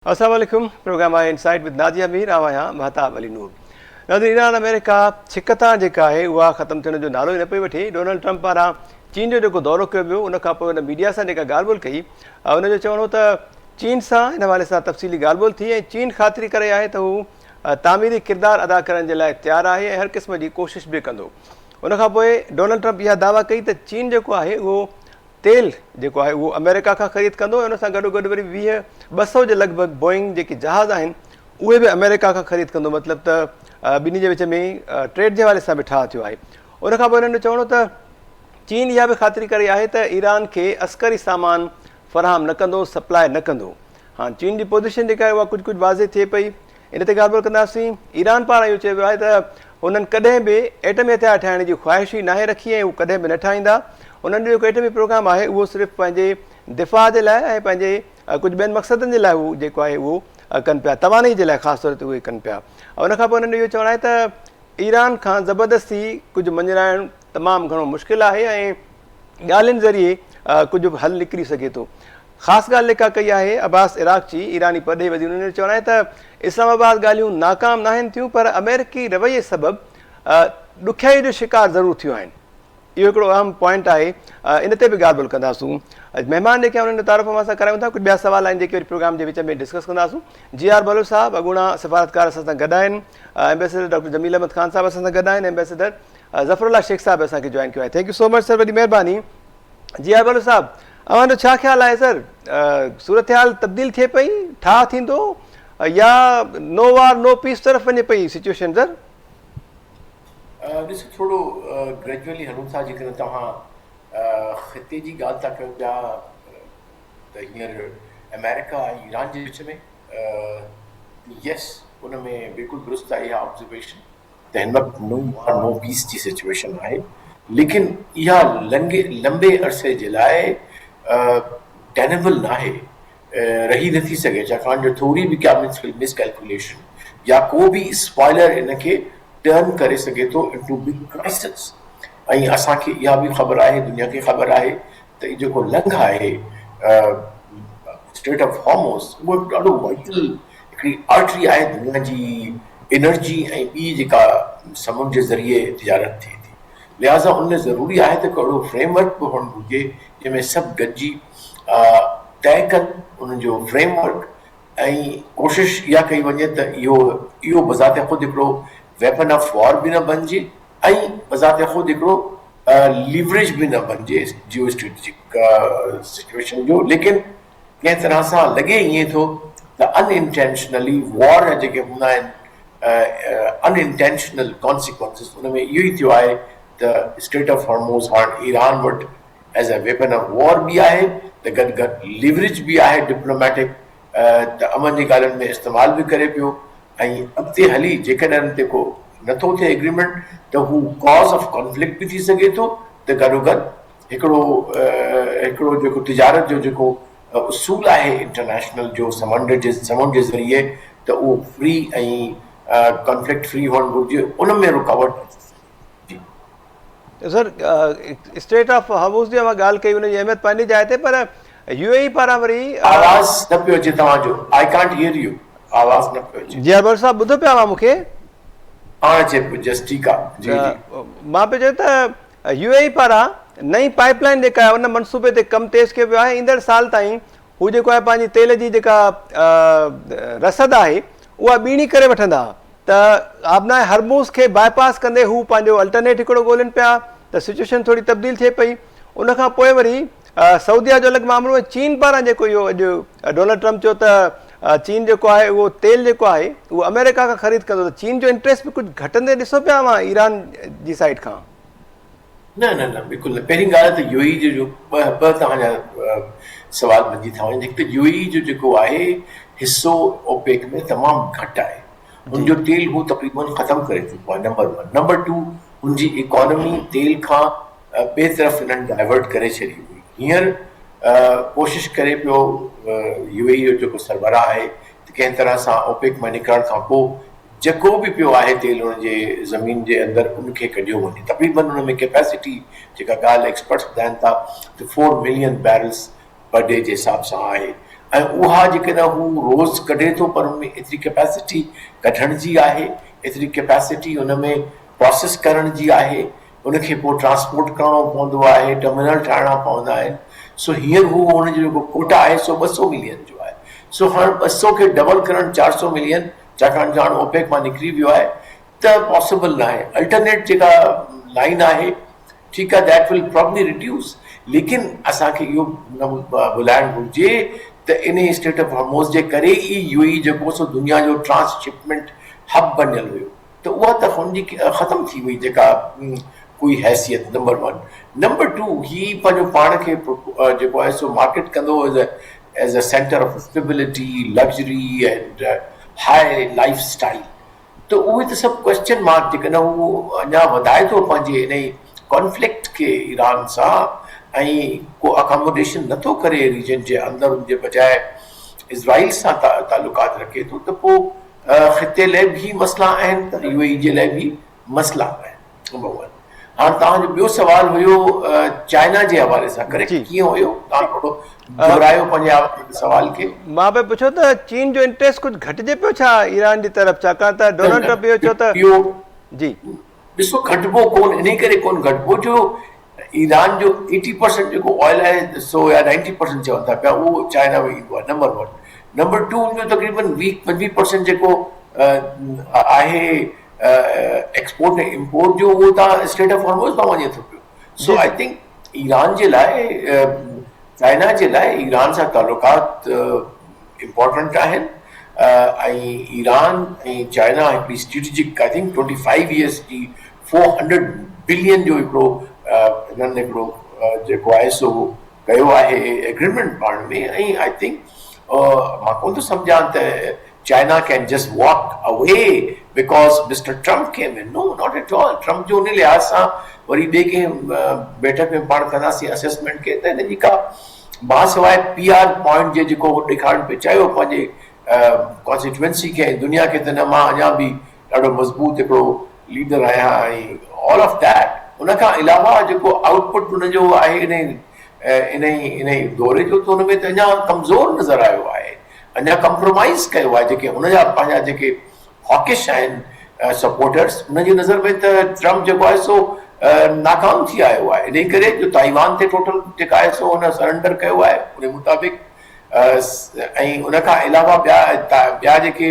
السلام عليڪم پروگرام آهي انسائيٽ وٿ ناديه مير آئون آهيان مهتاب علي نور. ناظرين ايران آمريڪا ڇڪتاڻ جيڪا آهي اها ختم ٿيڻ جو نالو ئي نه پئي وٺي. ڊونلڊ ٽرمپ پاران چين جو جيڪو دورو ڪيو ويو ان کان پوء هن ميڊيا سان جيڪا ڳالهه ٻولهه ڪئي ان جو چوڻ هو ته چين سان ان حوالي سان تفصيلي ڳالهه ٻولهه ٿي ۽ چين خاطري ڪري آهي ته هو تعميري ڪردار ادا ڪرڻ جي لاء تيار آهي ۽ هر قسم جي ڪوشش به ڪندو. ان کان پوء ڊونلڊ ٽرمپ اها دعويٰ ڪئي ته چين جيڪو آهي اهو تيل جيڪو آهي اهو آمريڪا کان خريد ڪندو ۽ ان سان گڏو گڏ وري 20 200 جي لڳ ڀڳ بوئنگ جيڪي جهاز آهن اهي به آمريڪا کان خريد ڪندو مطلب ته ٻنهي جي وچ ۾ ٽريڊ جي حوالي سان به ٺاهه ٿيو آهي. ان کان پوء انهن جو چوڻ هو ته چين اها به خاطري ڪري آهي ته ايران کي عسڪري سامان فراهم نه ڪندو سپلاء نه ڪندو. هاڻ چين جي پوزيشن جيڪا آهي اها ڪجهه ڪجهه واضح ٿئي پئي. ان تي ڳالهه ٻولهه ڪنداسين. ايران پاران اهو چيو ويو آهي ته هنن ڪڏهن به ايٽمي هٿيار ٺاهڻ جي خواهش ئي ناهي رکي ۽ هو ڪڏهن به نه ٺاهيندا. هنن جو جيڪو ايٽمي پروگرام آهي اهو صرف پنهنجي دفاع جي لاء ۽ پنهنجي ڪجهه ٻين مقصدن جي لاء هو جيڪو آهي اهو ڪن پيا، توانائي جي لاء خاص طور تي اهي ڪن پيا. ان کان پوء هنن جو اهو چوڻ آهي ته ايران کان زبردستي ڪجهه مڃرائڻ تمام گهڻو مشڪل آهي ۽ ڳالهين ذريعي ڪجهه به حل نڪري سگهي ٿو. خاص ڳالهه جيڪا ڪئي آهي عباس عراقچي ايراني پرڏيهي وزير ان جو چوڻ آهي ته اسلام آباد ڳالهيون ناڪام ناهن ٿيون پر آمريڪي رويي سبب ڏکيائي جو شڪار ضرور ٿيون آهن. اهو هڪڙو اهم پوائنٽ آهي ان تي به ڳالهه ٻولهه ڪنداسون. مهمان جيڪي آهن انهن جو تعارف اوهان سان ڪرايون ٿا ڪجهه ٻيا سوال آهن جيڪي وري پروگرام جي وچ ۾ ڊسڪس ڪنداسون. جي آر بلوچ صاحب اڳوڻا سفارتڪار اسان سان گڏ آهن. ايمبيسيڊر ڊاڪٽر جميل احمد خان صاحب اسان سان گڏ آهن. ايمبيسيڊر ظفر الله شيخ صاحب اسان کي جوائن ڪيو آهي. Thank you so much sir وڏي مهرباني. جي آر بلوچ صاحب اوهان جو ڇا خيال آهي سر صورتحال تبديل ٿئي پئي ٺاهه ٿيندو يا نو وار نو پيس طرف وڃي پئي سچويشن سر؟ ڏسو ٿورو گريجوئلي هلون ٿا جيڪڏهن توهان خطي جي ڳالهه ٿا ڪيو پيا ته هينئر آمريڪا ۽ ايران جي وچ ۾ يس ان ۾ بلڪل درست آهي اها آبزرويشن ته هن وقت نو وار نو پيس جي سچويشن آهي ليڪن اها لنگي لمبي عرصي جي لاء ٽينيبل ناهي رهي نٿي سگهي ڇاڪاڻ جو ٿوري به ڪا مس ڪيلڪوليشن يا ڪو به اسپوائلر ان کي ٽرن ڪري سگهي ٿو انٽو بگ ڪرائسس ۽ اسان کي اها به خبر آهي دنيا کي خبر آهي ته هي جيڪو لنگهه آهي اسٽريٽ آف هارموز اهو ڏاڍو وائٽل هڪڙي آرٽري آهي دنيا جي انرجي ۽ ٻي جيڪا سمنڊ جي ذريعي تجارت ٿئي ٿي لهٰذا ان ۾ ضروري آهي ته هڪ اهڙو فريم ورڪ به هئڻ گهرجي جنهن ۾ سڀ گڏجي طئي ڪن ان جو فريم ورڪ ۽ ڪوشش اها ڪئي وڃي ته اهو اهو بذات خود هڪڙو ويپن آف وار به نه بنجي ۽ بذات خود هڪڙو ليوريج به نه بنجي جيو اسٽريٽجڪ سچويشن جو ليڪن ڪنهن طرح سان لڳي ائين ٿو ته ان انٽينشنلي وار جا جيڪي هوندا آهن ان انٽينشنل ڪانسيڪوئنسز ان ۾ اهو ئي ٿيو آهي ته اسٽريٽ آف هرموز هاڻ ايران وٽ as a weapon of war به آهي ته گڏ گڏ ليوريج به آهي ڊپلوميٽڪ ته امن جي ڳالهين ۾ استعمال به ڪري پيو ۽ اڳتي هلي جيڪڏهن ان تي ڪو نٿو ٿئي ايگريمينٽ ته هو ڪاز آف ڪانفلڪٽ به ٿي سگهي ٿو ته گڏوگڏ هڪڙو هڪڙو جيڪو تجارت جو جيڪو اصول آهي انٽرنيشنل جو سمنڊ جي سمنڊ جي ذريعي ته اهو فري ۽ ڪانفلڪٽ فري هئڻ گهرجي ان ۾ رڪاوٽ جي. سر اسٽريٽ آف هارموز جي اوهان ڳالهه ڪئي ان جي اهميت پنهنجي جاء تي پر يو اي اي پاران وري. آواز نه پيو اچي توهان جو I can't hair you آواز نه پيو اچي. جي ارباب صاحب ٻڌو پيا اوهان مون کي. هاڻ اچي پيو جس ٺيڪ آ جي جي. مان پيو چيو ته يو اي اي پاران نئين پائيپ لائين جيڪا آهي ان منصوبي تي ڪم تيز ڪيو ويو آهي ايندڙ سال تائين هو جيڪو آهي پنهنجي تيل جي جيڪا رسد آهي اها ٻيڻي ڪري وٺندا ته آبناء هرموز کي باء پاس ڪندي هو پنهنجو الٽرنيٽ هڪڙو ڳولين پيا ته سچويشن ٿوري تبديل ٿئي پئي ان کان پوء وري سعوديه جو الڳ معاملو ۽ چين پاران جيڪو اهو اڄ ڊونلڊ ٽرمپ چيو ته چين جيڪو آهي اهو تيل جيڪو آهي اهو آمريڪا کان خريد ڪندو ته چين جو انٽريسٽ به ڪجهه گهٽندي ڏسو پيا اوهان ايران جي سائيڊ کان. نه نه نه بلڪل نه پهرين ڳالهه ته يو اي جو جو ٻه توهان جا سوال بنجي ٿا وڃن هڪ ته يو اي جو جيڪو آهي حصو اوپيڪ ۾ تمام گهٽ آهي ان جو تيل هو تقريبن ختم ڪري چڪو آهي نمبر ون نمبر ٽو ان جي اڪانومي تيل کان ٻئي طرف انهن ڊائيورٽ ڪري ڇڏي هئي هينئر ڪوشش ڪري پيو يو اي جو جيڪو سربراهه آهي ته ڪنهن طرح سان اوپيڪ مان نڪرڻ کان پوء جيڪو به پيو آهي تيل ان جي زمين جي اندر ان کي ڪڍيو وڃي تقريبن ان ۾ ڪيپيسٽي جيڪا ڳالهه ايڪسپرٽس ٻڌائن ٿا ته four million barrels per day جي حساب سان آهي ۽ اها جيڪڏهن هو روز ڪڍي ٿو پر ان ۾ ايتري ڪيپيسٽي ڪڍڻ جي آهي، ايتري ڪيپيسٽي ان ۾ پراسيس ڪرڻ جي آهي، ان کي پوء ٽرانسپورٽ ڪرڻو پوندو آهي، ٽرمينل ٺاهڻا پوندا آهن، سو هينئر هو ان جو جيڪو ڪوٽا آهي سو 200 ملين جو آهي، سو هاڻ 200 کي ڊبل ڪرڻ 400 ملين ڇاڪاڻ جو هاڻ اوپيڪ مان نڪري ويو آهي ته پاسيبل ناهي، الٽرنيٽ جيڪا لائين آهي ٺيڪ آهي that will probably reduce ليڪن اسان کي اهو نه ڀلائڻ گهرجي ته انهي اسٽيٽ آف هرموز جي ڪري ئي يو اي جيڪو سو دنيا جو ٽرانس شپمينٽ هب بنيل هيو ته اها ته هن جي ختم ٿي وئي جيڪا ڪوئي حيثيت نمبر ون نمبر ٽو هي پنهنجو پاڻ کي جيڪو آهي سو مارڪيٽ ڪندو هو as a centre of stability luxury and high lifestyle ته اهي ته سڀ ڪوئسچن مارڪ جيڪڏهن هو اڃا وڌائي ٿو پنهنجي انهي ڪانفلڪٽ کي ايران سان ۽ ڪو اڪاموڊيشن نٿو ڪري ريجن جي اندر ان جي بجاء اسرائيل سان تعلقات رکي ٿو ته پوء خطي لاء به مسئلا آهن ته يو اي جي لاء به مسئلا آهن نمبر ون. هاڻ توهان جو ٻيو سوال هيو چائنا جي حوالي سان ڪريڪٽ ڪيئن هيو توهان ٿورو دهرايو پنهنجي سوال کي. مان پئي پڇيو ته چين جو انٽريسٽ ڪجهه گهٽجي پيو ڇا ايران جي طرف ڇاڪاڻ ته ڊونلڊ ٽرمپ اهو چيو ته جي. ڏسو گهٽبو ڪون انهي ڪري ڪون گهٽبو جو ايران جو ايٽي پرسنٽ جيڪو آئل آهي سو يا نائنٽي پرسنٽ چون ٿا پيا اهو چائنا ۾ ايندو آهي نمبر ون نمبر ٽو ان جو تقريبن 20 25 پرسنٽ جيڪو آهي ايڪسپورٽ ۽ امپورٽ جو اهو تان اسٽيٽ آف هرمز تان وڃي ٿو پيو سو I think Iran جي لاء چائنا جي لاء ايران سان تعلقات امپورٽنٽ آهن ۽ ايران ۽ چائنا هڪڙي اسٽريٽجڪ I think 25 years جي 400 بلين جو هڪڙو انهن هڪڙو جيڪو آهي سو ڪيو آهي ايگريمينٽ پاڻ ۾ ۽ I think مان ڪونه ٿو سمجهان ته China can just walk away because mister Trump came in no not at all Trump جو ان لحاظ سان وري ٻئي ڪنهن بيٺڪ ۾ پاڻ ڪنداسين اسيسمينٽ کي ته هن جي ڪا ما سواء پي آر پوائنٽ جي جيڪو هو ڏيکارڻ پئي چاهيو پنهنجي ڪانسٽيٽوئنسي کي ۽ دنيا کي ته نه مان اڃا به ڏاڍو مضبوط هڪڙو ليڊر آهيان ۽ آل آف that ان کان علاوه جيڪو آئوٽ پٽ ان جو آهي ان انهي انهي دوري جو ته ان ۾ ته اڃا ڪمزور نظر آيو آهي اڃا ڪمپرومائز ڪيو آهي جيڪي هن جا پنهنجا جيڪي هاڪش آهن سپورٽرس انهن جي نظر ۾ ته ٽرمپ جيڪو آهي سو ناڪام ٿي آيو آهي انهي ڪري جو تائيوان تي ٽوٽل جيڪا آهي سو هن سرنڊر ڪيو آهي ان مطابق ۽ ان کان علاوه ٻيا ٻيا جيڪي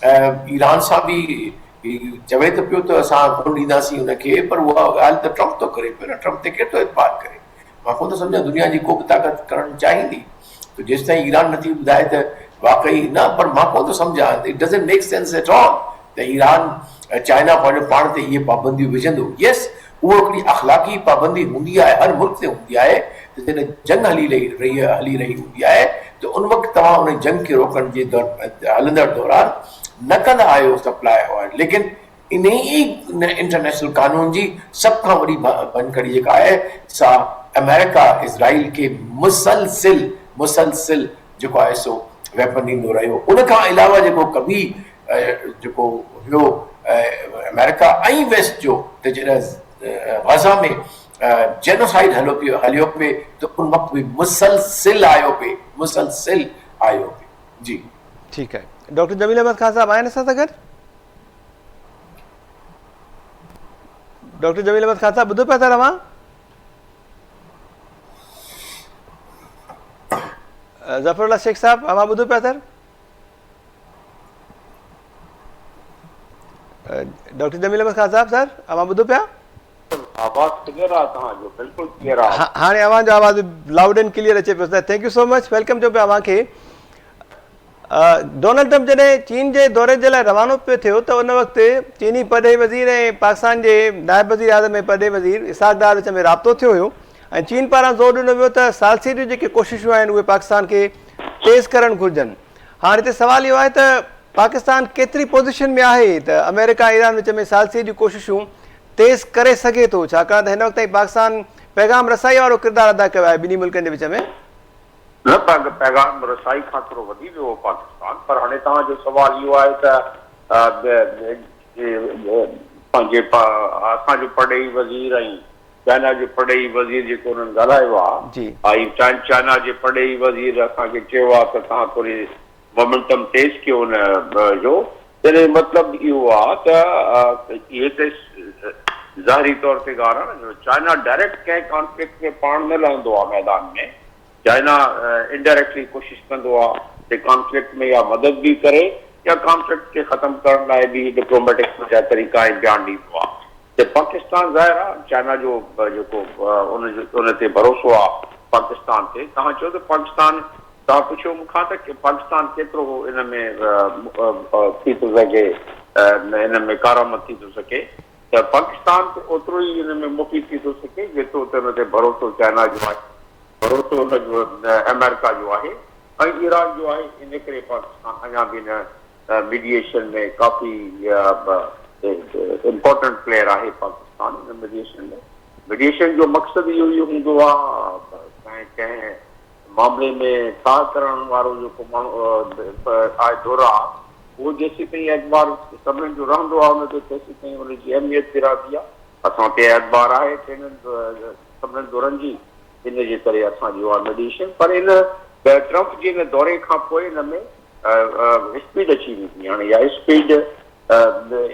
ايران سان به چوي ته پيو ته اسان ڪونه ڏينداسين ان کي پر اها ڳالهه ته ٽرمپ ٿو ڪري پيو نه ٽرمپ تي ڪير ٿو اعتبار ڪري مان ڪونه ٿو سمجهان دنيا جي ڪو به طاقت ڪرڻ چاهيندي ته جيستائين ايران نٿي ٻڌائي ته واقعي نه پر مان ڪونه ٿو سمجهان it doesn't make sense at all ته ايران چائنا پنهنجو پاڻ تي اهي پابنديون وجهندو يس اهو هڪڙي اخلاقي پابندي هوندي آهي هر ملڪ تي هوندي آهي ته جڏهن جنگ هلي رهي هلي رهي هوندي آهي ته ان وقت توهان ان جنگ کي روڪڻ جي هلندڙ دوران نه ڪندا آهيو سپلاء آئل ليڪن انهيء ئي انٽرنيشنل قانون جي سڀ کان وڏي ڀڃڪڙي جيڪا آهي سا آمريڪا اسرائيل کي مسلسل مسلسل جيڪو آهي سو ويپن ڏيندو رهيو ان کان علاوه جيڪو ڪبي جيڪو هيو آمريڪا ۽ ويسٽ جو ته جڏهن غزه ۾ جينوسائيڊ هليو پيو هليو پئي ته ان وقت به مسلسل آيو پئي مسلسل آيو پئي جي ٺيڪ آهي ڊاڪٽر جميل احمد خان صاحب آهن اسان سان گڏ ڊاڪٽر جميل احمد خان صاحب ٻڌو پيا ٿا روان ظفر الله شيخ صاحب اوهان ٻڌو پيا سر ڊاڪٽر جميل احمد خان صاحب سر اوهان ٻڌو پيا آواز ڪليئر آ توهان جو بلڪل ڪليئر آ هاڻي اوهان جو آواز لائوڊ اينڊ ڪليئر اچي پيو sir thank you so much welcome چئون پيا اوهان کي ڊونلڊ ٽرمپ جڏهن چين جي دوري جي لاء روانو پيو ٿيو ته ان وقت چيني پرڏيهي وزير ۽ پاڪستان جي نائب وزير اعظم ۽ پرڏيهي وزير اسحاق ڊار وچ ۾ رابطو ٿيو هيو ۽ چين پاران زور ڏنو ويو ته ثالثي جون جيڪي ڪوششون آهن اهي پاڪستان کي تيز ڪرڻ گهرجن هاڻ هتي سوال اهو آهي ته پاڪستان ڪيتري پوزيشن ۾ آهي ته آمريڪا ۽ ايران وچ ۾ ثالثي جون ڪوششون تيز ڪري سگهي ٿو ڇاڪاڻ ته هن وقت تائين پاڪستان پيغام رسائي وارو ڪردار ادا ڪيو آهي ٻنهي ملڪن جي وچ ۾. نه پر پيغام رسائي کان ٿورو وڌي ويو هو پاڪستان پر هاڻي توهان جو سوال اهو آهي ته پنهنجي اسان جو پرڏيهي وزير ۽ چائنا جي پرڏيهي وزير جيڪو انهن ڳالهايو آهي ۽ چائنا جي پرڏيهي وزير اسان کي چيو آهي ته توهان ٿوري مومينٽم تيز ڪيو ان جو، تنهن جو مطلب اهو آهي ته اهي ته ظاهري طور تي ڳالهه آهي نه جو چائنا ڊائريڪٽ ڪنهن ڪانفلڪٽ ۾ پاڻ نه لهندو آهي ميدان ۾، چائنا انڊائريڪٽلي ڪوشش ڪندو آهي ته ڪانفلڪٽ ۾ يا مدد به ڪري يا ڪانفلڪٽ کي ختم ڪرڻ لاء به ڊپلوميٽڪ پنهنجا طريقا ۽ بيان ڏيندو آهي ته پاڪستان ظاهر آهي چائنا جو جيڪو ان جو ان تي ڀروسو آهي پاڪستان تي توهان چيو ته پاڪستان توهان پڇيو مون کان ته پاڪستان ڪيترو ان ۾ ٿي ٿو سگهي ان ۾ ڪارآمد ٿي ٿو سگهي ته پاڪستان ته اوترو ئي ان ۾ مفيد ٿي ٿو سگهي جيترو ته ان تي ڀروسو چائنا جو آهي ڀروسو ان جو آمريڪا جو آهي ۽ ايران جو آهي ان ڪري پاڪستان اڃا به ان ميڊيئيشن ۾ ڪافي امپورٽنٽ پليئر آهي پاڪستان ان ميڊيئيشن ۾ ميڊيئيشن جو مقصد اهو ئي هوندو آهي ته ڪنهن معاملي ۾ ٺاهه ڪرڻ وارو جيڪو ماڻهو آهي ڌر آهي اهو جيسيتائين اعتبار سڀني جو رهندو آهي ان تي تيسيتائين ان جي اهميت به رهندي آهي اسان تي اعتبار آهي ٽنهي سڀني ڌرن جي ان جي ڪري اسان جو آهي ميڊيئيشن پر ان ٽرمپ جي ان دوري کان پوء ان ۾ اسپيڊ اچي ويندي هاڻي اها اسپيڊ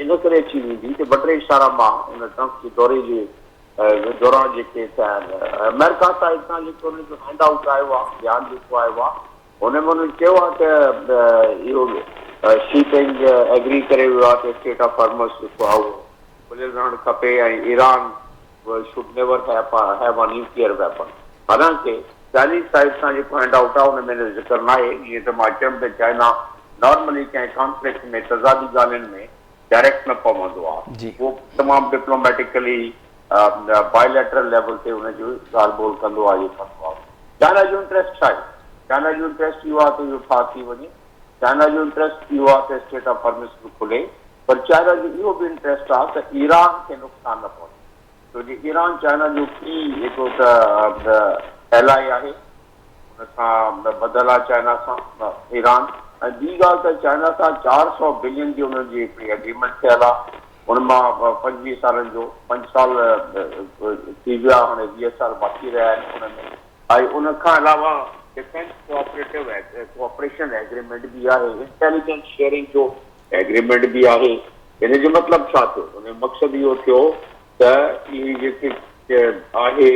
ان ڪري اچي ويندي ته ٻه ٽي اشارا مان ان ٽرمپ جي دوري جي دوران جيڪي ٿيا آهن آمريڪا سان هتان جيڪو انهن جو هينڊ آئوٽ آيو آهي بيان جيڪو آيو آهي ان ۾ انهن چيو آهي ته اهو شي پينگ ايگري ڪري ويو آهي ته اسٽيٽ آف هرمز جيڪو آهي اهو کليل رهڻ کپي ۽ Iran should never have a nuclear weapon حالانڪه چائنيز سائيڊ سان جيڪو هينڊ آئوٽ آهي ان ۾ ان جو ذڪر ناهي جيئن ته مان چيم ته چائنا نارملي ڪنهن ڪانفلڪٽ ۾ تضادي ڳالهين ۾ ڊائريڪٽ نه پوندو آهي اهو تمام ڊپلوميٽيڪلي بائيليٽرل ليول تي ان جو ڳالهه ٻولهه ڪندو آهي اهو ڪندو آهي چائنا جو انٽريسٽ ڇا آهي چائنا جو انٽريسٽ اهو آهي ته اهو ٺاهه ٿي وڃي چائنا جو انٽريسٽ اهو آهي ته اسٽيٽ آف هرمز به کلي پر چائنا جو اهو به انٽريسٽ آهي ته ايران کي نقصان نه پهچي ڇو جو ايران چائنا جو ڪي هڪڙو ته ايلائي آهي ان سان ٻڌل آهي چائنا سان ايران ۽ ٻي ڳالهه ته چائنا سان 400 بلين جي انهن جي هڪڙي اگريمينٽ ٿيل آهي ان مان 25 سالن جو پنج سال ٿي ويا هاڻي 20 سال باقي رهيا آهن ان ۾ ۽ ان کان علاوه ڊفينس ڪوآپريٽو ڪوآپريشن اگريمينٽ به آهي انٽيليجنس شيئرنگ جو اگريمينٽ به آهي ان جو مطلب ڇا ٿيو ان جو مقصد اهو ٿيو ته اهي جيڪي آهي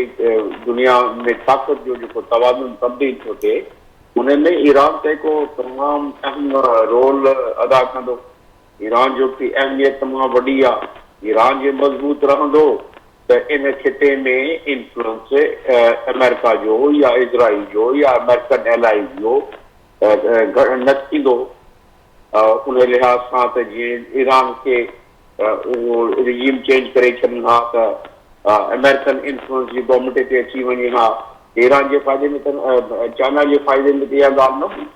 دنيا ۾ طاقت جو جيڪو توازن تبديل ٿو ٿئي ان ۾ ايران ته هڪ تمام اهم رول ادا ڪندو. ايران جو به اهميت تمام وڏي آهي. ايران جي مضبوط رهندو ته ان خطي ۾ انفلوئنس آمريڪا جو يا اسرائيل جو يا آمريڪن الائيز جو گهڻ نه ٿيندو. ان لحاظ سان ته جيئن ايران کي اهو رجيم چينج ڪري ڇڏن ها ته آمريڪن انفلوئنس جي گورنمينٽ هتي اچي وڃي ها ايران جي فائدي ۾ ته چائنا جي فائدي ۾ ته اها ڳالهه نه هئي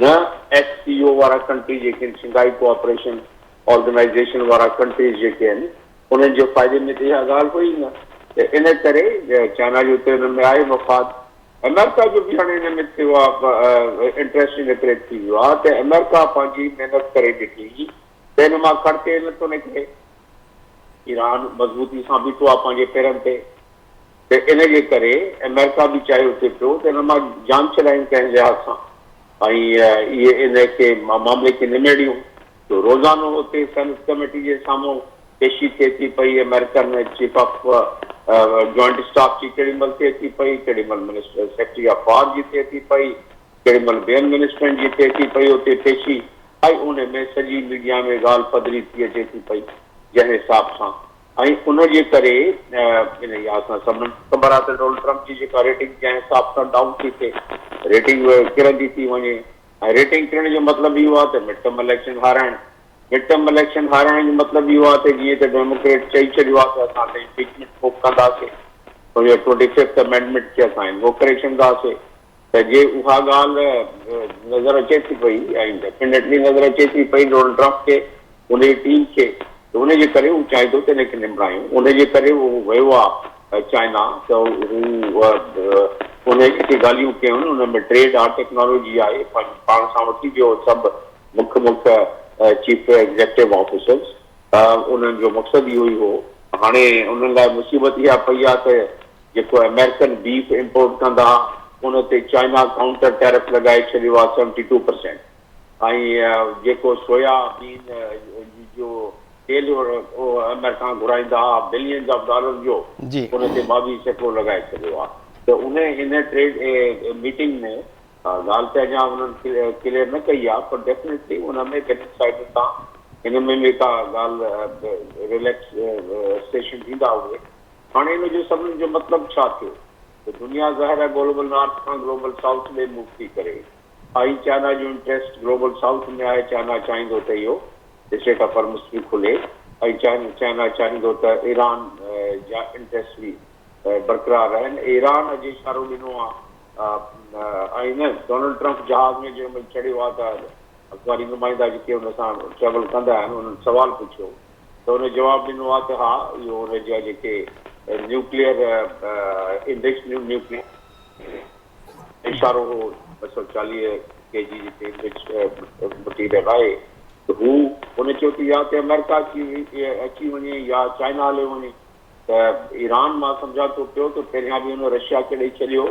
نه ايس سي او وارا ڪنٽري جيڪي آهن شنگهائي ڪوآپريشن آرگنائيزيشن وارا ڪنٽريز جيڪي آهن انهن جي فائدي ۾ ته اها ڳالهه هئي نه ته ان ڪري چائنا جو ته ان ۾ آهي مفاد آمريڪا جو به هاڻي ان ۾ ٿيو آهي انٽريسٽ ان ڪري ٿي ويو آهي ته آمريڪا پنهنجي محنت ڪري ڏٺي ته ان مان کڙ تيل نٿو نڪري. ايران مضبوطي سان بيٺو آهي پنهنجي پيرن تي ته ان جي ڪري آمريڪا به چاهيو ٿي پيو ته ان مان جان ڇڏايون ڪنهن لحاظ سان ۽ اهي ان کي معاملي کي نميڙيون جو روزانو اتي سينيٽ ڪميٽي جي سامهون پيشي ٿئي ٿي پئي American chief of joint staff جي ڪهڙي مهل ٿئي ٿي پئي ڪهڙي مهل منسٽر سيڪريٽري آف وار جي ٿئي ٿي پئي ڪهڙي مهل ٻين منسٽرن جي ٿئي ٿي پئي اتي پيشي ۽ ان ۾ سڄي ميڊيا ۾ ڳالهه پڌري ٿي اچي ٿي پئي جنهن حساب سان ۽ ان جي ڪري ان لحاظ سان سڀني کي خبر آهي ته ڊونلڊ ٽرمپ جي جيڪا ريٽنگ جنهن حساب سان ڊائون ٿي ٿئي ريٽنگ ڪرندي ٿي وڃي ۽ ريٽنگ ڪرڻ جو مطلب اهو آهي ته مڊ ٽرم اليڪشن هارائڻ مڊ ٽرم اليڪشن هارائڻ جو مطلب اهو آهي ته جيئن ته ڊيموڪريٽ چئي ڇڏيو آهي ته اسان ته امپيچمينٽ موو ڪنداسين ٽوئنٽي ففٿ امينڊمينٽ کي اسان انووڪ ڪري ڇڏنداسين ته جي اها ڳالهه نظر اچي ٿي پئي ۽ ڊيفينيٽلي نظر اچي ٿي پئي ڊونلڊ ٽرمپ کي ان جي ٽيم کي ته ان جي ڪري هو چاهي ٿو ته ان کي نمبرايون ان جي ڪري هو ويو آ چائنا ته هو ان جيڪي ڳالهيون ڪيون ان ۾ ٽريڊ آ ٽيڪنالاجي آهي پاڻ سان وٺي ويو سڀ مک مک چيف ايگزيڪٽو آفيسرز انهن جو مقصد اهو ئي هو. هاڻي انهن لاء مصيبت اها پئي آهي ته جيڪو آمريڪن بيف امپورٽ ڪندا ان تي چائنا ڪائونٽر ٽيرف لڳائي ڇڏيو آهي 72% ۽ جيڪو سويا بين جو تيل آمريڪا گهرائيندا ها بلينز آف ڊالر جو ان تي 22% لڳائي ڇڏيو آهي ته ان ان ٽريڊ ميٽنگ ۾ ڳالهه ته اڃا انهن ڪليئر نه ڪئي آهي پر ڊيفنيٽلي ان ۾ ٻنهي سائيڊن تان ان ۾ به ڪا ڳالهه رليڪسيشن ٿيندا اهي هاڻي ان جو سڀني جو مطلب ڇا ٿيو ته دنيا ظاهر آهي گلوبل نارٿ کان گلوبل سائوٿ ڏي موو ٿي ڪري ۽ چائنا جو انٽريسٽ گلوبل سائوٿ ۾ آهي چائنا چاهيندو ته اهو اسٽيٽ آف هرمز به کلي ۽ چائنا چاهيندو ته ايران جا انٽريسٽ به برقرار رهن ايران اڄ اشارو ڏنو آهي ۽ نه ڊونلڊ ٽرمپ جهاز ۾ جنهن مهل چڙهيو آهي ته اخباري نمائندا جيڪي ان سان ٽريول ڪندا آهن انهن سوال پڇيو ته ان جواب ڏنو آهي ته ها اهو ان جا جيڪي نيوڪليئر انرچ نيوڪليئر اشارو هو 240 ڪي جي جيڪي انرچ مٽيريل آهي ته هو ان چيو ته يا ته آمريڪا اچي وڃي يا چائنا هليو وڃي ته ايران مان سمجهان ٿو پيو ته پهريان به هن رشيا کي ڏئي ڇڏيو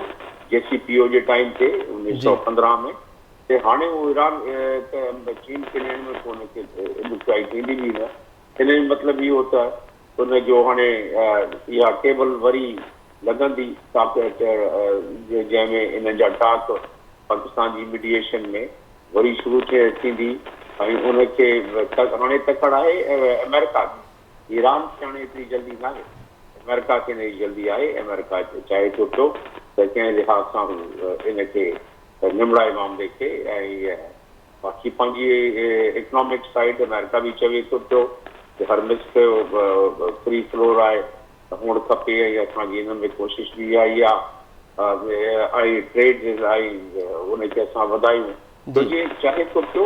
جي سي پي او جي ٽائيم تي 1915 ۾ ته هاڻي هو ايران ته چين کي ڏيڻ ۾ ڪو هن کي ڏکيائي ٿيندي به نه. ان جو مطلب اهو ته ان جو هاڻي اها ٽيبل وري لڳندي جنهن ۾ انهن جا ٽاڪ پاڪستان جي ميڊيئيشن ۾ وري شروع ٿيندي ۽ ان کي هاڻي تڪڙ آهي آمريڪا کي. ايران کي هاڻي ايتري جلدي ناهي، آمريڪا کي ان جي جلدي آهي، آمريڪا چاهي ٿو پيو ته ڪنهن لحاظ سان هو ان کي نمڙائي معاملي کي ۽ باقي پنهنجي اڪنامڪ سائيڊ آمريڪا به چوي ٿو پيو ته هرمز فري فلو آهي ته هئڻ کپي ۽ اسان جي ان ۾ ڪوشش به اها ئي آهي ۽ ٽريڊ ۽ ان کي اسان وڌايون ڇو جي چاهي ٿو پيو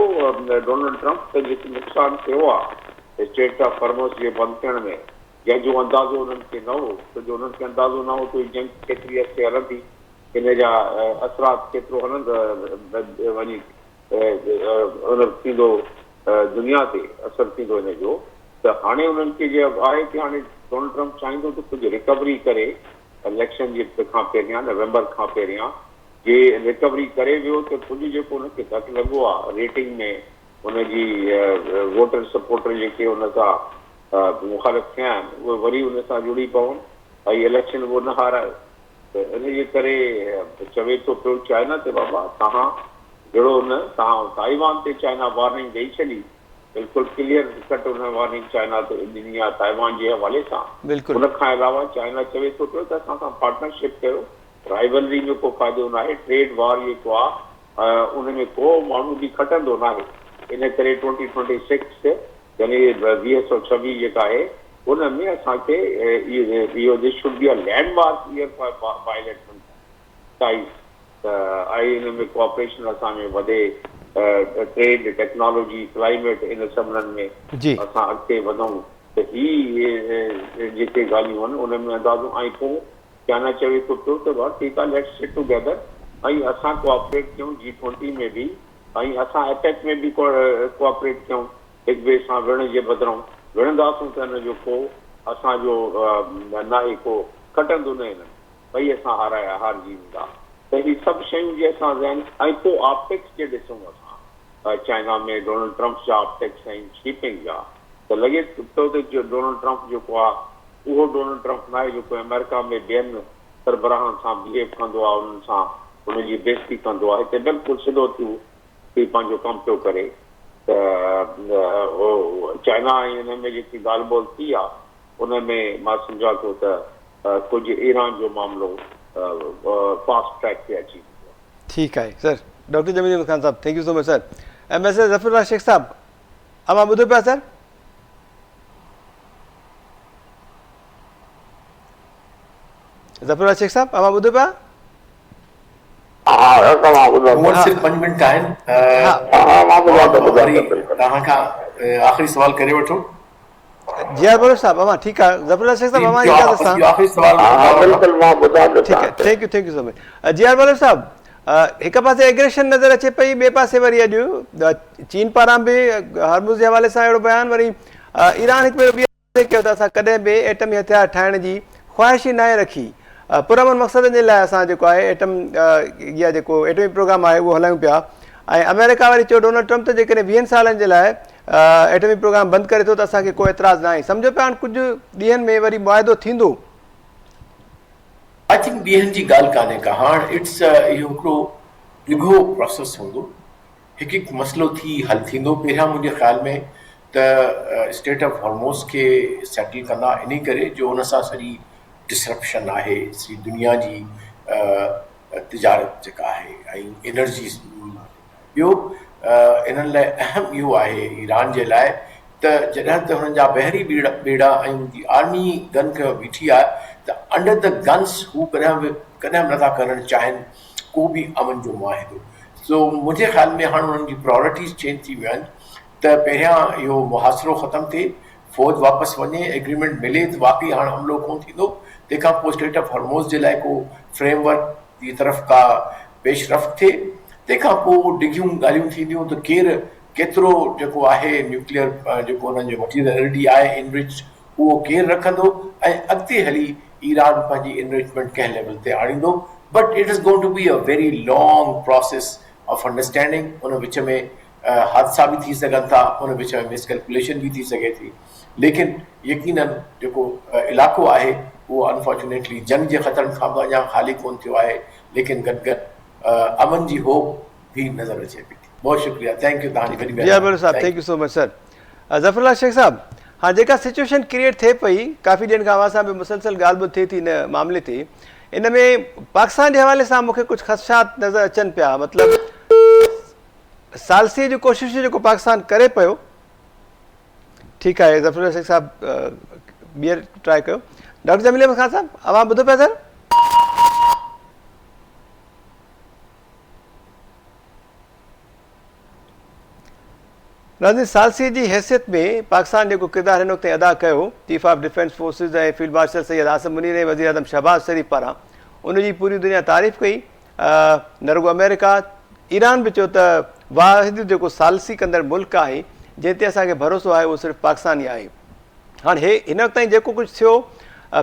ڊونلڊ ٽرمپ ته جيڪو نقصان ٿيو آهي اسٽريٽ آف هرمز جي بند ٿيڻ ۾ جنهن جو اندازو انهن کي نه هو، ڇو جو انهن کي اندازو نه هو ته هي جنگ ڪيتري عرصي هلندي، ان جا اثرات ڪيترو هلند وڃي ان ٿيندو دنيا تي اثر ٿيندو ان جو ته هاڻي انهن کي جي آهي ته هاڻي ڊونلڊ ٽرمپ چاهيندو ته ڪجهه ريڪوري ڪري اليڪشن جي کان پهريان نومبر کان پهريان جي ريڪوري ڪري ويو ته ڪجهه جيڪو ان کي ڌڪ لڳو آهي ريٽنگ ۾ هن جي ووٽر سپورٽر جيڪي هن سان مخالف ٿيا آهن اهي وري هن سان جڙي پون ۽ اليڪشن اهو نه هارائي ته ان جي ڪري چوي ٿو پيو چائنا تي بابا توهان جڙو نه توهان تائيوان تي چائنا وارننگ ڏئي ڇڏي بلڪل ڪليئر ڪٽ ان وارننگ چائنا تي ڏني آهي تائيوان جي حوالي سان ان کان علاوه چائنا چوي ٿو پيو ته اسان سان پارٽنرشپ ڪيو رائيولري ۾ ڪو فائدو ناهي ٽريڊ وار جيڪو آهي ان ۾ ڪو ماڻهو به کٽندو ناهي ان ڪري ٽوئنٽي ٽوئنٽي سڪس يعني 2026 جيڪا آهي ان ۾ اسان کي اهو this should be a landmark year for bilateral ties ته آئي ان ۾ ڪوآپريشن اسان ۾ وڌي ٽريڊ ٽيڪنالاجي ڪلائميٽ ان سڀنن ۾ اسان اڳتي وڌون ته هي جيڪي ڳالهيون آهن ان ۾ اندازو ۽ پوء چائنا چوي ٿو پيو ته ڀاء ٺيڪ آ ليٽس سٽ ٽوگيدر ۽ اسان ڪوآپريٽ ڪيون جي ٽوئنٽي ۾ به ۽ اسان ايپيڪ ۾ به ڪوآپريٽ ڪيون هڪ ٻئي سان وڙهڻ جي بدران وڙهنداسون ته ان جو ڪو اسان جو ناهي ڪو کٽندو نه هنن ٻئي اسان هارائي هارجي ويندا ته هي سڀ شيون جي اسان ذهن ۽ پوء آپٽڪس جي ڏسون اسان چائنا ۾ ڊونلڊ ٽرمپ جا آپٽڪس ۽ شي پنگ جا ته لڳي ٿو ته ڊونلڊ ٽرمپ جيڪو آ اهو ڊونلڊ ٽرمپ ناهي جيڪو آمريڪا ۾ ٻين سربراهن سان بيهيو ڪندو آهي، انهن سان انهن جي بيعزتي ڪندو آهي. هتي بلڪل سڌو ٿيو ٿي پنهنجو ڪم پيو ڪري ته چائنا ۽ ان ۾ جيڪي ڳالهه ٻولهه ٿي آهي ان ۾ مان سمجهان ٿو ته ڪجهه ايران جو معاملو فاسٽ ٽريڪ تي اچي ويندو آهي. ٺيڪ آهي سر ڊاڪٽر جميل احمد خان صاحب thank you so much sir M S Zafar Ullah Shaikh صاحب اوهان ٻڌو پيا سر. ظفر الله شيخ صاحب اوهان ٻڌو پيا؟ ها مون وٽ صرف پنج منٽ آهن وري توهان کان آخري سوال ڪري وٺو. جي آر بلوچ صاحب اوهان ٺيڪ آهي ظفر الله شيخ صاحب اوهان جي اجازت سان آخري سوال بلڪل مان ٻڌان ٿو ٺيڪ آهي thank you thank you so much جي آر بلوچ صاحب هڪ پاسي ايگريشن نظر اچي پئي ٻئي پاسي وري اڄ چين پاران به هرمز جي حوالي سان اهڙو بيان وري ايران هڪ ڀيرو ٻيهر واضح ڪيو ته اسان ڪڏهن به ايٽمي هٿيار ٺاهڻ جي خواهش ئي ناهي رکي، پرامن مقصدن جي لاء اسان جيڪو آهي ايٽم يا جيڪو ايٽمي پروگرام آهي اهو هلايون پيا ۽ آمريڪا وري چيو ڊونلڊ ٽرمپ ته جيڪڏهن ويهن سالن جي لاء ايٽمي پروگرام بند ڪري ٿو ته اسان کي ڪو اعتراض ناهي سمجهو پيا هاڻ ڪجهه ڏينهن ۾ وري معاهدو ٿيندو. I think ڏينهن جي ڳالهه ڪانهي ڪا هاڻ it's اهو هڪڙو ڊگهو پروسيس هوندو هڪ هڪ مسئلو ٿي حل ٿيندو پهريان منهنجي خيال ۾ ته اسٽيٽ آف هرموز کي سيٽل ڪندا انهي ڪري جو ان سان سڄي ڊسرپشن آهي سڄي دنيا جي تجارت جيڪا آهي ۽ انرجي ٻيو انهن لاء اهم اهو آهي ايران جي لاء ته جڏهن ته هنن جا بحري ٻيڙا ۽ هن جي آرمي گن کنيو بيٺي آهي ته انڊر the guns هو ڪڏهن به ڪڏهن به نٿا ڪرڻ چاهين ڪو به امن جو معاهدو سو منهنجي خيال ۾ هاڻ انهن جي پرائرٽيز چينج ٿي ويون آهن ته پهريان اهو محاصرو ختم ٿئي فوج واپس وڃي ايگريمينٽ ملي ته واقعي هاڻ حملو ڪونه ٿيندو تنهن کان پوء اسٽيٽ آف هرموز جي لاء ڪو فريم ورڪ جي طرف ڪا پيش رفت ٿئي تنهن کان پوء ڊگهيون ڳالهيون ٿينديون ته ڪير ڪيترو جيڪو آهي نيوڪليئر جيڪو انهن جو مٽيريل الريڊي آهي انرچ اهو ڪير رکندو ۽ اڳتي هلي ايران پنهنجي انرچمينٽ ڪنهن ليول تي آڻيندو but it is going to be a very long process of understanding ان وچ ۾ حادثا به ٿي سگهن ٿا ان وچ ۾ مس ڪيلڪوليشن به ٿي سگهي ٿي ليڪن يقينن جيڪو علائقو آهي اهو انفارچونيٽلي جنگ جي خطرن کان به اڃا خالي ڪون ٿيو آهي ليڪن گڏ گڏ امن جي هوپ به نظر اچي پئي ٿي بهت شڪريه thank you توهان جي وڏي مهرباني جي ابڙو صاحب thank you so much sir Zafar Allah Shaikh صاحب ها جيڪا سچويشن ڪريئيٽ ٿئي پئي ڪافي ڏينهن کان اوهان سان به مسلسل ڳالهه ٻولهه ٿئي ٿي ان معاملي تي ان ۾ پاڪستان جي حوالي سان مونکي ڪجهه خدشات نظر اچن پيا مطلب ثالثي جون ڪوششون جيڪو پاڪستان ڪري پيو ٺيڪ آهي ظفر الله شيخ صاحب ٻيهر ٽرائي ڪيو ڊاڪٽر جميل احمد خان صاحب اوهان ٻڌو پيا سر ناظرين ثالثي جي حيثيت ۾ پاڪستان جيڪو ڪردار هن وقت تائين ادا ڪيو chief of defence forces ۽ field marshal Syed Asim Munir ۽ وزيراعظم شهباز شريف پاران ان جي پوري دنيا تعريف ڪئي نه رڳو آمريڪا ايران به چيو ته واحد جيڪو ثالثي ڪندڙ ملڪ آهي جنهن تي اسان کي ڀروسو آهي اهو صرف پاڪستان ئي آهي هاڻ هي هن وقت تائين جيڪو ڪجهه ٿيو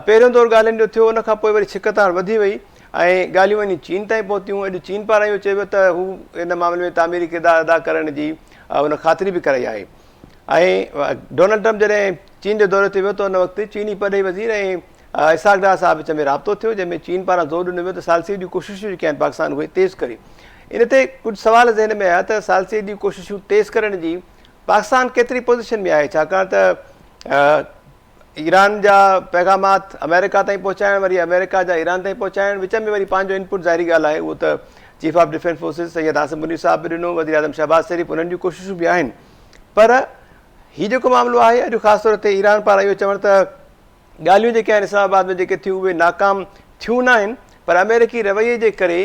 پهريون دور ڳالهين جو ٿيو ان کان پوء وري ڇڪتاڻ وڌي وئي ۽ ڳالهيون وڃي چين تائين پهتيون اڄ چين پاران اهو چيو ويو ته هو ان معاملي ۾ تعميري ڪردار ادا ڪرڻ جي ان خاطري به ڪرائي آهي ۽ ڊونلڊ ٽرمپ جڏهن چين جي دوري تي ويو ته ان وقت چيني پرڏيهي وزير ۽ اسحاق ڊار صاحب وچ ۾ رابطو ٿيو جنهن ۾ چين پاران زور ڏنو ويو ته ثالثي جون ڪوششون جيڪي آهن پاڪستان اهي تيز ڪري ان تي ڪجهه سوال ذهن ۾ آيا ته ثالثي جون ڪوششون تيز ڪرڻ جي پاڪستان ڪيتري پوزيشن ۾ آهي ڇاڪاڻ ته ايران جا پيغامات آمريڪا تائين پهچائڻ وري آمريڪا جا ايران تائين پهچائڻ وچ ۾ وري پنهنجو انپوٽ ظاهري ڳالهه آهي اهو ته chief of defence forces Syed Asim Munir صاحب به ڏنو وزيراعظم شهباز شريف انهن جون ڪوششون به آهن پر هي جيڪو معاملو آهي اڄ خاص طور تي ايران پاران اهو چوڻ ته ڳالهيون جيڪي آهن اسلام آباد ۾ جيڪي ٿيون اهي ناڪام ٿيون ناهن پر آمريڪي رويي جي ڪري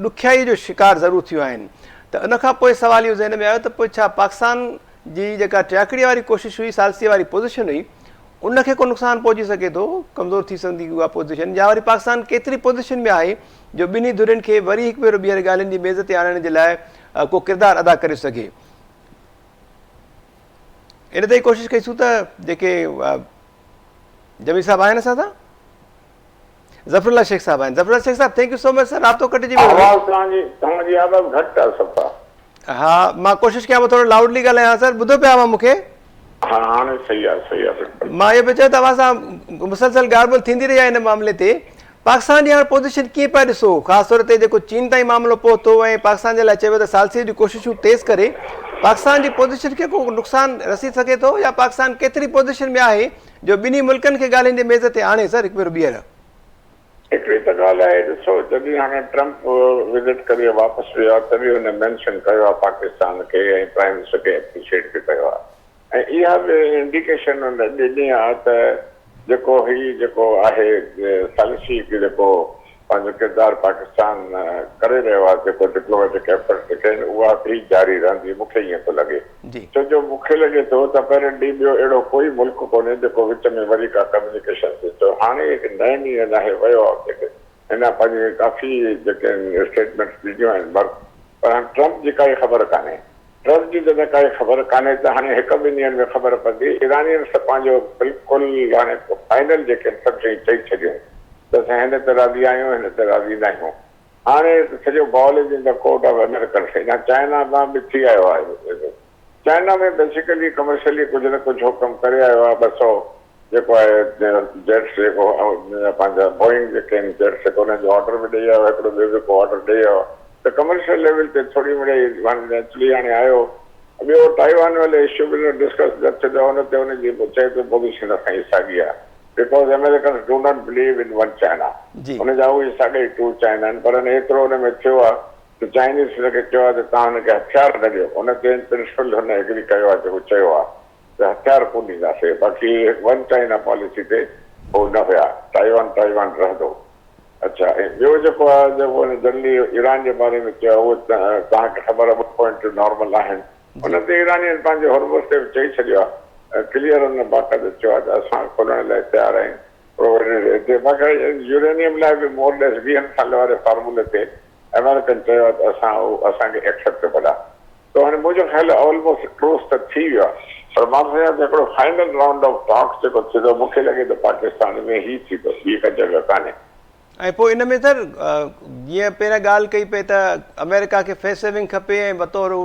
ڏکيائي جو شڪار ضرور ٿيون آهن ته ان کان پوء سوال اهو ذهن ۾ آيو ته پوء ڇا پاڪستان جي جيڪا ٽياڪڙي واري ڪوشش هئي ثالثي واري پوزيشن هئي ان کي ڪو نقصان پهچي سگهي ٿو ڪمزور ٿي سگهندي اها پوزيشن يا وري پاڪستان ڪيتري پوزيشن ۾ آهي جو ٻنهي ڌرين کي وري هڪ ڀيرو ٻيهر ڳالهين جي ميز تي آڻڻ جي لاء ڪو ڪردار ادا ڪري سگهي ان تي ڪوشش ڪئي سون ته جيڪي جميل صاحب آهن اسان سان ظفر الله شيخ صاحب آهن ظفر الله شيخ صاحب thank you so much sir رابطو ڪٽجي ويو آواز توهان جي توهان جي آواز گهٽ آ صفا ها مان ڪوشش ڪيان پيو ٿورو لاؤڊلي ڳالهايان سر ٻڌو پيا اوهان مون کي ها هاڻي صحيح آ صحيح آ بلڪل مان اهو پيو چوان ته اوهان سان مسلسل ڳالهه ٻولهه ٿيندي رهي آهي ان معاملي تي پاڪستان جي هاڻ پوزيشن ڪيئن پيا ڏسو؟ خاص طور تي جيڪو چين تائين معاملو پهتو ۽ پاڪستان جي لاء چيو ويو ته ثالثي جون ڪوششون تيز ڪري، پاڪستان جي پوزيشن کي ڪو نقصان رسي سگهي ٿو يا پاڪستان ڪيتري پوزيشن ۾ آهي جو ٻنهي ملڪن کي ڳالهين جي ميز تي آڻي سر هڪ ڀيرو ٻيهر. هڪڙي ته ڳالهه آهي ڏسو جڏهن هاڻي ٽرمپ وزٽ ڪري واپس ويو آهي تڏهن هن مينشن ڪيو آهي پاڪستان کي ۽ پرائم منسٽر کي اپريشيٽ به ڪيو آهي. ۽ اها به انڊيڪيشن هن ڏني آهي ته جيڪو هي جيڪو آهي ثالثي جيڪو پنهنجو ڪردار پاڪستان ڪري رهيو آهي جيڪو ڊپلوميٽڪ ايفرٽس جيڪي آهن اها به جاري رهندي مون کي ائين ٿو لڳي ڇو جو مون کي لڳي ٿو ته اپيرنٽلي ٻيو اهڙو ڪوئي ملڪ ڪونهي جيڪو وچ ۾ وري ڪا ڪميونيڪيشن ٿئي ٿو هاڻي هڪ نئين ڏينهن ناهي ويو آهي اتي هن پنهنجي ڪافي جيڪي آهن اسٽيٽمينٽس ڏنيون آهن پر هاڻي ٽرمپ جي ڪائي خبر ڪانهي. ٽرمپ جي ته ڪائي خبر ڪانهي ته هاڻي هڪ ٻن ڏينهن ۾ خبر پوندي. ايرانين ته پنهنجو بلڪل هاڻي فائنل جيڪي سڀ شيون چئي ڇڏيون ته اسان هن تي راضي آهيون، هن تي راضي نه آهيون. هاڻي سڄو ball is in the court of Americans. اڃا چائنا مان به ٿي آيو آهي. چائنا ۾ بيسيڪلي ڪمرشلي ڪجهه نه ڪجهه هو ڪم ڪري آيو آهي. 200 جيڪو آهي جيٽس جيڪو پنهنجا بوئنگ جيڪي آهن جيٽس جيڪو انهن جو آرڊر به ڏئي آيو آهي، هڪڙو ٻيو به ڪو آرڊر ڏئي آيو آهي ته ڪمرشل ليول تي ٿوري مڙئي نيچرلي هاڻي آيو. ٻيو تائيوان واري اشو به ڊسڪس نه ٿيندو آهي، ان تي ان جي چئي ٿو پوزيشن اسان جي ساڳي آهي because Americans do not believe in one China, ان جا اهي ساڳئي ٽو چائنا آهن، پر ايترو ان ۾ ٿيو آهي ته چائنيز هن کي چيو آهي ته توهان هن کي هٿيار نه ڏيو، ان تي ان پرنسپل هن ايگري ڪيو آهي جيڪو چيو آهي ته هٿيار ڪونه ڏينداسين، باقي ون چائنا پاليسي تي هو نه هيا، تائيوان تائيوان رهندو. اڇا ۽ ٻيو جيڪو آهي جيڪو هن جنرلي ايران جي باري ۾ چيو آهي اهو توهان کي خبر آهي ٻه پوائنٽون نارمل آهن، ان تي ايرانين پنهنجي هرمز تي به چئي ڇڏيو آهي ڪليئر هن باقاعده چيو آهي ته اسان کولڻ لاء تيار آهيون پرووائيڊڊ هتي باقي يورينيم لاء به مور ليس 20 سال واري فارمولي تي آمريڪن چيو آهي ته اسان اهو اسان کي ايڪسيپٽيبل آهي ته هاڻي منهنجو خيال آهي آلموسٽ ٽروس ته ٿي ويو آهي پر مان سمجهان ٿو هڪڙو فائنل رائونڊ آف ٽاڪس جيڪو ٿيندو مون کي لڳي ٿو پاڪستان ۾ هي ٿيندو ٻي ڪا جڳهه ڪانهي. ۽ پوء ان ۾ سر جيئن پهريان ڳالهه ڪئي پئي ته آمريڪا کي فيس سيونگ کپي ۽ بطور هو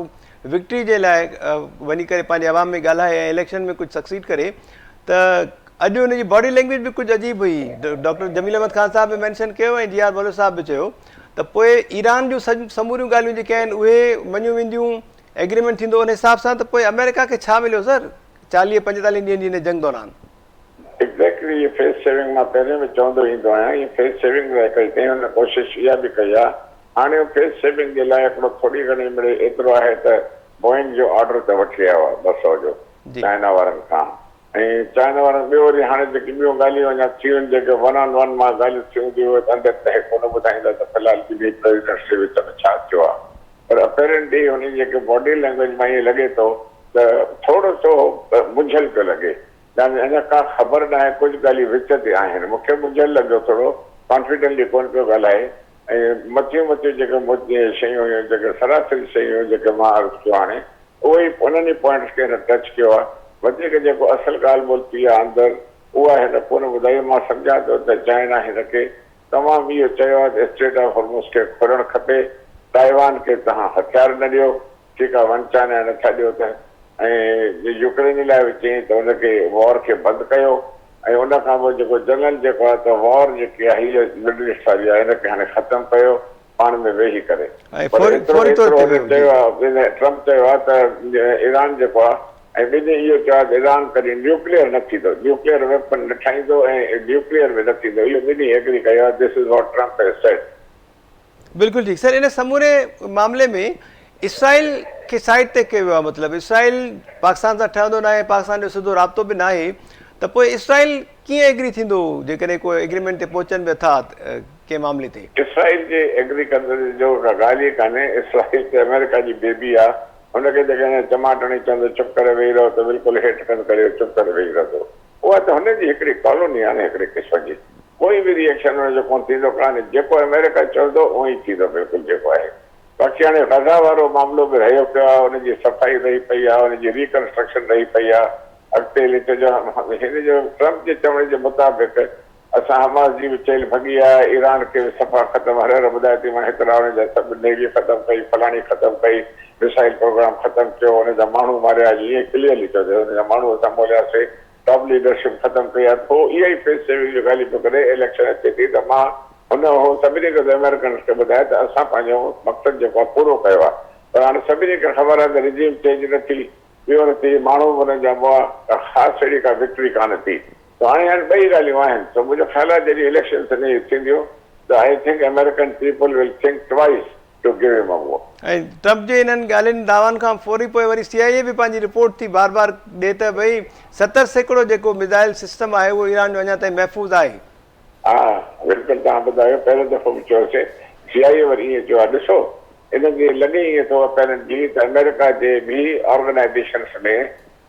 وڪٽري جي لاء وڃي ڪري پنهنجي عوام ۾ ڳالهائي ۽ اليڪشن ۾ ڪجهه سڪسيڊ ڪري ته اڄ ان جي باڊي لينگويج به ڪجهه عجيب هئي. ڊاڪٽر جميل احمد خان صاحب به مينشن ڪيو ۽ جي آر بلوچ صاحب به چيو ته پوء ايران جون سموريون ڳالهيون جيڪي آهن اهي مڃيون وينديون، ايگريمينٽ ٿيندو ان حساب سان ته پوء آمريڪا کي ڇا مليو سر 40 45 ڏينهن جي هن جنگ دوران؟ ايگزيڪٽلي هي فيس سيونگ مان پهرين به چوندو ايندو آهيان هي فيس سيونگ لاء ڪئي اٿئي هن ڪوشش اها به ڪئي آهي هاڻي هو فيس سيونگ جي لاء هڪڙو ٿوري گهڻي مڙئي ايترو آهي ته بوئنگ جو آرڊر ته وٺي آيو آهي 200 جو چائنا وارن کان ۽ چائنا وارن ٻيو وري هاڻي جيڪي ٻيون ڳالهيون اڃا ٿيون آهن جيڪي ون آن ون مان ڳالهيون ٿيون هونديون اهي ته اندر ته هي ڪونه ٻڌائيندا ته في الحال ٻنهي پريزيڊنٽس جي وچ ۾ ڇا ٿيو آهي پر اپيرنٽلي هن جي جيڪي باڊي لينگويج مان ائين لڳي ٿو ته ٿورو سو منجهيل پيو لڳي يعني اڃا ڪا خبر ناهي ڪجهه ڳالهيون وچ تي آهن مون کي منجهيل لڳيو ٿورو ڪانفيڊنٽلي ڪونه پيو ڳالهائي ۽ مٿيون مٿيون جيڪي شيون هيون جيڪي سراسري شيون هيون جيڪي مان عرض ڪيو هاڻي اهي ئي انهن ئي پوائنٽس کي هن ٽچ ڪيو آهي. وڌيڪ جيڪو اصل ڳالهه ٻولهه ٿي آهي اندر اها هن ڪونه ٻڌائي. مان سمجهان ٿو ته چائنا هن کي تمام اهو چيو آهي ته اسٽريٽ آف هرمز کي کولڻ کپي، تائيوان کي توهان هٿيار نه ڏيو، ٺيڪ آهي ون چائنا نه ٿا ڏيو ته ۽ يوڪرين لاء به چيائين ته ان کي وار کي بند ڪيو ۽ ان کان پوء جيڪو جنرل جيڪو آهي ته وار جيڪي آهي هيء مڊل ايسٽ واري آهي هن کي هاڻي ختم ڪيو. پاڻ ۾ ويهي ڪري ۽ پر فوري ايترو فوري طور ايترو تي هن ويهو جي. چيو آهي هن ٽرمپ چيو آهي ته ايران جيڪو آهي ۽ ٻنهي اهو چيو آهي ته ايران ڪڏهن نيوڪليئر نه ٿيندو نيوڪليئر ويپن نه ٺاهيندو ۽ نيوڪليئر به نه ٿيندو اهو ٻنهي ايگري ڪيو آهي this is what Trump has said. بلڪل ٺيڪ سر ان سموري معاملي ۾ اسرائيل کي سائيڊ تي ڪيو ويو آهي مطلب اسرائيل پاڪستان سان ٺهندو ناهي پاڪستان جو سڌو رابطو به ناهي ته پوء اسرائيل ڪيئن ايگري ٿيندو جيڪڏهن ڪو ايگريمينٽ تي پهچن به ٿا ڪنهن معاملي تي؟ اسرائيل جي ايگري ڪندڙ جو ڪا ڳالهه ئي ڪانهي، اسرائيل ته آمريڪا جي بيبي آ، هن کي جيڪڏهن چماٽ هڻي چوندو چپ ڪري ويهي رهو ته بلڪل هيٺ ڪنڌ ڪري چپ ڪري ويهي رهندو. اها ته هن جي هڪڙي ڪالوني آ نه هڪڙي قسم جي. ڪوئي به ري ايڪشن هن جو ڪونه ٿيندو ڪانه جيڪو آمريڪا چوندو اونئين ئي ٿيندو بلڪل جيڪو آهي. باقي هاڻي غزه وارو معاملو به رهيو پيو آ، ان جي صفائي رهي پئي آ، ان جي ري ڪنسٽرڪشن رهي پئي آ، اڳتي هلي ڇو جو هن جو ٽرمپ جي چوڻ جي مطابق اسان حماس جي به چيلهه ڀڳي آ، ايران کي به صفا ختم هر هر ٻڌائي ٿي مان هيترا ان جا سڀ نيوي ختم ڪئي، فلاڻي ختم ڪئي، ميسائل پروگرام ختم ڪيو، ان جا ماڻهو ماريا، ائين ڪليئرلي چيو اٿس ان جا ماڻهو اسان مولياسي، ٽاپ ليڊرشپ ختم ڪئي آ، پوء اها ئي فيس سيونگ جو ڳالهيون پيو ڪري، اليڪشن اچي ٿي ته مان هن هو سڀني کي آمريڪنز کي ٻڌايو ته اسان پنهنجو مقصد جيڪو آ پورو ڪيو آ، پر هاڻي سڀني کي خبر آ ته رجيم چينج نه ٿي، ٻيو نه ٿي، ماڻهو به انهن جا مئا، ڪا خاص اهڙي ڪا وڪٽري ڪانه ٿي. سو هاڻي هاڻي ٻئي ڳالهيون آهن. سو منهنجو خيال آهي جڏهن اليڪشنس انهيء ٿينديون ته I think American people will think twice to give him a vote. ۽ Trump جي انهن ڳالهين دعوائن کان فوري پوء وري سي آء اي به پنهنجي رپورٽ ٿي بار بار ڏي ته ڀئي 70% جيڪو ميزائل سسٽم آهي اهو ايران جو اڃا تائين محفوظ آهي. ها بلڪل توهان ٻڌايو پهريون دفعو به چيوسي سي آء اي وري ائين چيو آهي ڏسو ان جي لڳي ائين ٿو اپيرنٽلي ته آمريڪا جي به آرگنائيزيشنس ۾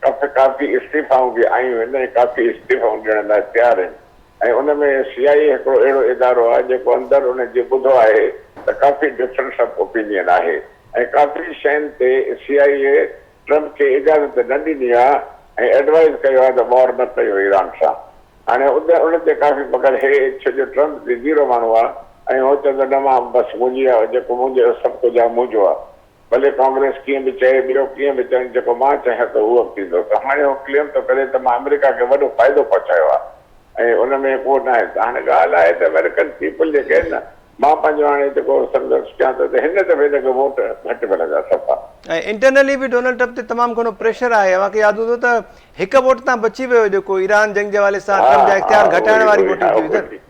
ڪافي ڪافي استعيفائون به آيون آهن ۽ ڪافي استعيفائون ڏيڻ لاء تيار آهن ۽ ان ۾ سي آء اي هڪڙو اهڙو ادارو آهي جيڪو اندر ان جي ٻڌو آهي ته ڪافي ڊفرنس آف اوپينين آهي. ۽ ڪافي شين تي سي آء اي ٽرمپ کي اجازت نه ڏني آ ۽ ايڊوائيز ڪيو آ ته وار نه ڪيو ايران سان. هاڻي ان تي ڪافي پڪڙ هي ڇو جو ٽرمپ ضديرو ماڻهو آ ۽ هو چوندو نه مان بس منهنجي آ جيڪو منهنجو سڀ ڪجهه آ منهنجو آ ڀلي ڪانگريس ڪيئن به چئي ٻيو ڪيئن به چون جيڪو مان چاهيان ٿو اهو به ٿيندو ته هاڻي هو ڪليم ٿو ڪري ته مان آمريڪا کي وڏو فائدو پهچايو آ ۽ ان ۾ ڪو ناهي ته هاڻي ڳالهه آهي ته آمريڪن پيپل جيڪي آهن نه مان پنهنجو هاڻي جيڪو سمجهڻ سکيان ٿو ته هن دفعي هن کي ووٽ گهٽ ملندا صفا. ۽ انٽرنلي به ڊونلڊ ٽرمپ تي تمام گهڻو پريشر آهي اوهان کي ياد هوندو ته هڪ ووٽ تان بچي ويو جيڪو ايران جنگ جي حوالي سان ها ٽرمپ جا ها اختيار اهو گهٽائڻ ئي واري اهو ئي ووٽنگ ها ٿي هئي اهو سر. ئي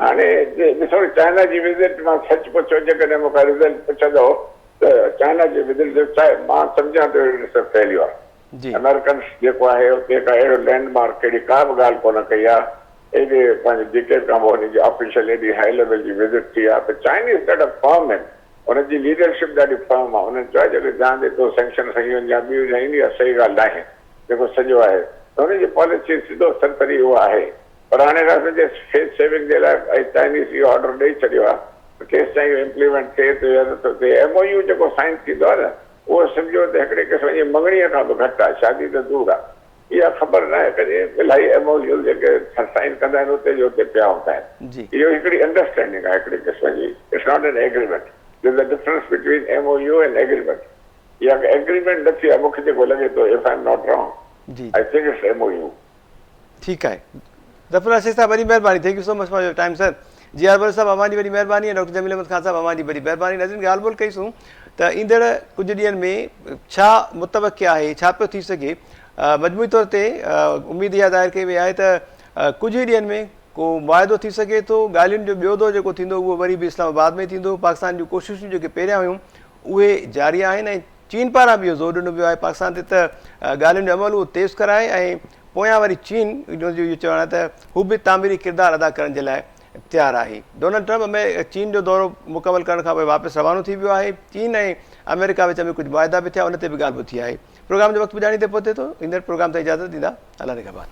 هاڻي ڏسو چائنا جي وزٽ مان سچ پڇو جيڪڏهن مون کان رزلٽ پڇندو ته چائنا جي وزٽ جو چاهي مان سمجهان ٿو it's a failure جي. آمريڪنس جيڪو آهي اتي ڪا اهڙو لينڊ مارڪ اهڙي ڪا به ڳالهه ڪونه ڪئي آهي ايڏي پنهنجي ڊڪيڊ کان پوء هن جي آفيشل ايڏي هائي ليول جي وزٽ ٿي آهي ته چائنيز ڏاڍا فرم آهن انهن جي ليڊرشپ ڏاڍي فرم آهي انهن چيو آهي جيڪو جهان تي تو سينڪشن هنيون آهن يا ٻيون هنيون اها صحيح ڳالهه ناهي جيڪو سڄو آهي ته هنن جي پاليسي سڌو سرسري اها آهي پر هاڻي راشن جي فيس سيونگ جي لاء ۽ چائنيز اهو آرڊر ڏئي ڇڏيو آهي ته ڪيستائين اهو امپليمينٽ ٿئي ٿو يا نٿو ٿئي ايم او يو جيڪو سائن ٿيندو آهي نه اهو سمجهو ته هڪڙي قسم جي مڱڻيء کان به گهٽ آهي شادي ته دور آهي اها خبر ناهي ڪڏهن الاهي ايم او يوز جيڪي سائن ڪندا آهن اتي جو اتي پيا هوندا آهن جي. اهو هڪڙي انڊرسٽينڊنگ آهي هڪڙي قسم جي it's not an agreement there is a difference between M O U and agreement اها ايگريمينٽ نه ٿي آهي مونکي جيڪو لڳي ٿو if I am not wrong جي I think it's M O U. ٺيڪ آهي ظفر الله شيخ صاحب وڏي مهرباني thank you so much for your time sir جي آر بلوچ صاحب اوهان جي وڏي مهرباني ۽ ڊاڪٽر جميل احمد خان صاحب اوهان جي وڏي مهرباني ناظرين ڳالهه ٻولهه ڪئي سون ته ايندڙ ڪجهه ڏينهن ۾ ڇا متوقع آهي ڇا پيو ٿي سگهي مجموعي طور تي اميد اها ظاهر ڪئي وئي آهي ته ڪجهه ئي ڏينهن ۾ ڪو معاهدو ٿي سگهي ٿو ڳالهين جو ٻيو دور جيڪو ٿيندو اهو وري به اسلام آباد ۾ ٿيندو پاڪستان جون ڪوششون جيڪي پهريان هيون اهي جاري آهن ۽ چين پاران به اهو زور ڏنو ويو آهي پاڪستان تي ته ڳالهين جو عمل اهو تيز ڪرائي ۽ پويان وري چين جو اهو چوڻ آهي ته هو به تعميري ڪردار ادا ڪرڻ جي لاء تيار آهي. ڊونلڊ ٽرمپ چين جو دورو مڪمل ڪرڻ کانپوء واپس روانو ٿي ويو آهي. چين ۽ آمريڪا وچ ۾ ڪجهه معاهدا به ٿيا ان تي به ڳالهه ٻولهه ٿي آهي. پروگرام جو وقت پڄاڻي تي پهتي ٿو. ايندڙ پروگرام تائين اجازت ڏيندا. الله نگهبان.